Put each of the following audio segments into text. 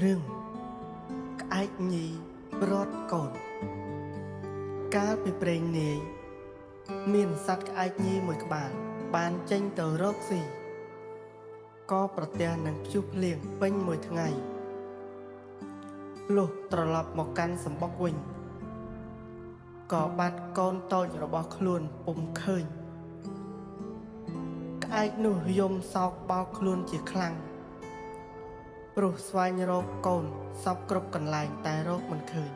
រឿងក្អែកញីរត់កូនកាលពីព្រេងនាយមានសត្វក្អែកញីមួយក្បាលបានចេញទៅរកស៊ីក៏ប្រទះនឹងព្យុះភ្លៀងពេញមួយថ្ងៃលុះត្រឡប់មកកាន់សម្បុកវិញក៏បាត់កូនតូចរបស់ខ្លួនពុំឃើញក្អែកនោះយំសោកបោកខ្លួនជាខ្លាំងព្រោះស្វែងរកកូនសពគ្រប់កន្លែងតែរកមិនឃើញ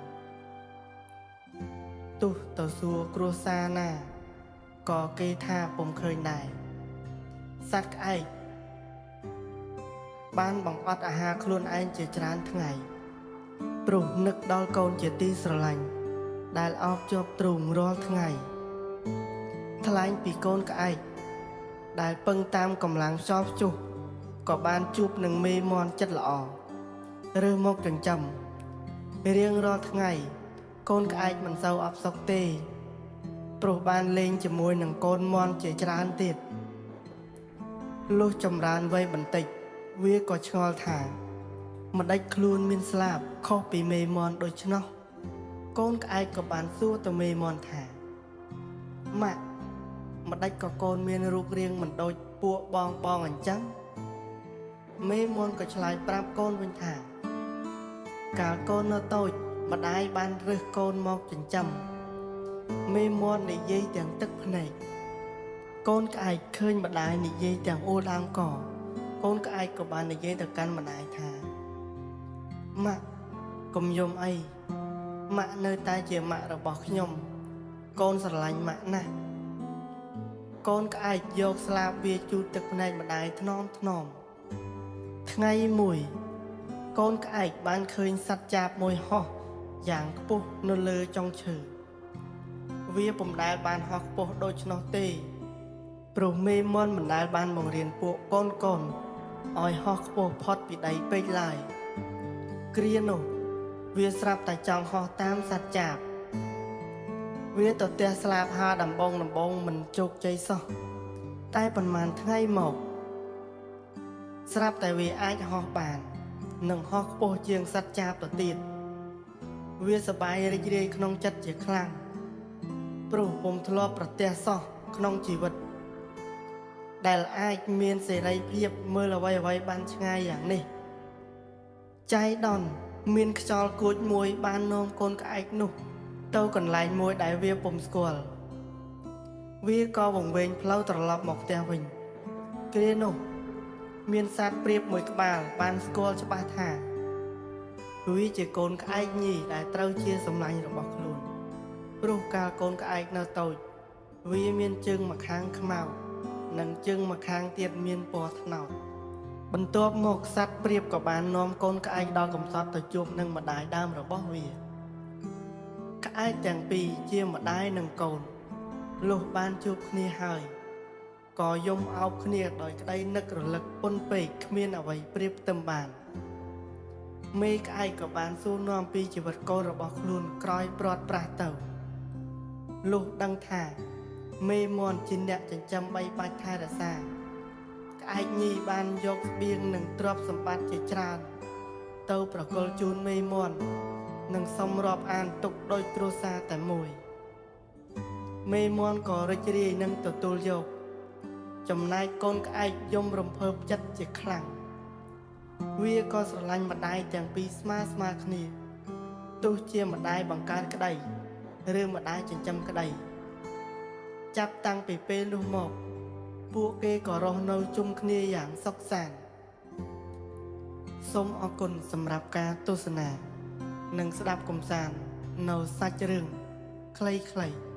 ទោះទៅសួរគ្រួសារណាក៏គេថាពុំឃើញដែរសត្វក្អែកបានបង្អត់អាហារខ្លួនឯងជាច្រើនថ្ងៃព្រោះនឹកដល់កូនជាទីស្រឡាញ់ដែលអោបជាប់ទ្រូងរាល់ថ្ងៃថ្លែងពីកូនក្អែកដែលពឹងតាមកម្លាំងខ្យល់ព្យុះក៏បានជួបនឹងមេមាន់ចិត្តល្អរើសមកចិញ្ចឹមរៀងរាល់ថ្ងៃកូនក្អែកមិនសូវអផ្សុកទេព្រោះបានលេងជាមួយនឹងកូនមាន់ជាច្រើនទៀតលុះចម្រើនវ័យបន្តិចវាក៏ឆ្ងល់ថាម្ដេចខ្លួនមានស្លាបខុសពីមេមាន់ដូច្នោះកូនក្អែកក៏បានសួរទៅមេមាន់ថាម៉ាក់ម្ដេចក៏កូនមានរូបរាងមិនដូចពួកបងបងអញ្ចឹងមេមាន់ក៏ឆ្លើយប្រាប់កូនវិញថាកាលកូននៅតូចម្ដាយបានរើសកូនមកចិញ្ចឹមមេមាន់និយាយទាំងទឹកភ្នែកកូនក្អែកឃើញម្ដាយនិយាយទាំងអួលដើមកកូនក្អែកក៏បាននិយាយទៅកាន់ម្ដាយថាម៉ាក់កុំយំអីម៉ាក់នៅតែជាម៉ាក់របស់ខ្ញុំកូនស្រឡាញ់ម៉ាក់ណាស់កូនក្អែកយកស្លាបវាជូតទឹកភ្នែកម្ដាយថ្នមថ្នមថ្ងៃមួយកូនក្អែកបានឃើញសត្វចាបមួយហោះយ៉ាងខ្ពស់នៅលើចុងឈើវាពុំដែលបានហោះខ្ពស់ដូច្នោះទេព្រោះមេមាន់មិនដែលបានបង្រៀនពួកកូនកូនឲ្យហោះខ្ពស់ផុតពីដីពេកឡើយគ្រានោះវាស្រាប់តែចង់ហោះតាមសត្វចាបវាទៅទះស្លាបហាដំបងដំបងមិនជោគជ័យសោះតែប៉ុន្មានថ្ងៃមកស្រាប់តែវាអាចហោះបាននិងហោះខ្ពស់ជាងសត្វចាបទៅទៀតវាសប្បាយរីករាយក្នុងចិត្តជាខ្លាំងព្រោះពុំធ្លាប់ប្រទះសោះក្នុងជីវិតដែលអាចមានសេរីភាពមើលអ្វីៗបានឆ្ងាយយ៉ាងនេះចៃដន្យមានខ្យល់គួចមួយបាននាំកូនក្អែកនោះទៅកន្លែងមួយដែលវាពុំស្គាល់វាក៏វង្វេងផ្លូវត្រឡប់មកផ្ទះវិញគ្រានោះមានសត្វព្រាបមួយក្បាលបានស្គាល់ច្បាស់ថាវាជាកូនក្អែកញីដែលត្រូវជាសម្លាញ់របស់ខ្លួនព្រោះកាលកូនក្អែកនៅតូចវាមានជើងម្ខាងខ្មៅនិងជើងម្ខាងទៀតមានពណ៌ត្នោតបន្ទាប់មកសត្វព្រាបក៏បាននាំកូនក្អែកដល់កំសត់ទៅជួបនឹងម្ដាយដើមរបស់វាក្អែកទាំងពីរជាម្ដាយនិងកូនលុះបានជួបគ្នាហើយក៏យំអោបគ្នាដោយក្តីនឹករលឹកពន់ពេកគ្មានអ្វីប្រៀបផ្ទឹមបានមេក្អែកក៏បានសួរនាំពីជីវិតកូនរបស់ខ្លួនក្រោយព្រាត់ប្រាសទៅលុះដឹងថាមេមាន់ជាអ្នកចិញ្ចឹមបីបាច់ថែរក្សាក្អែកញីបានយកស្បៀងនិងទ្រព្យសម្បត្តិជាច្រើនទៅប្រគល់ជូនមេមាន់និងសុំរាប់អានទុកដោយគ្រួសារតែមួយមេមាន់ក៏រីករាយនឹងទទួលយកចំណែកកូនក្អែកយំរំភើបចិត្តជាខ្លាំងវាក៏ស្រឡាញ់ម្ដាយទាំងពីរស្មើស្មើគ្នាទោះជាម្ដាយបង្កើតក្តីឬម្ដាយចិញ្ចឹមក្តីចាប់តាំងពីពេលនោះមកពួកគេក៏រស់នៅជុំគ្នាយ៉ាងសុខសាន្តសូមអរគុណសម្រាប់ការទស្សនានិងស្ដាប់កម្សាន្តនៅសាច់រឿងខ្លីៗ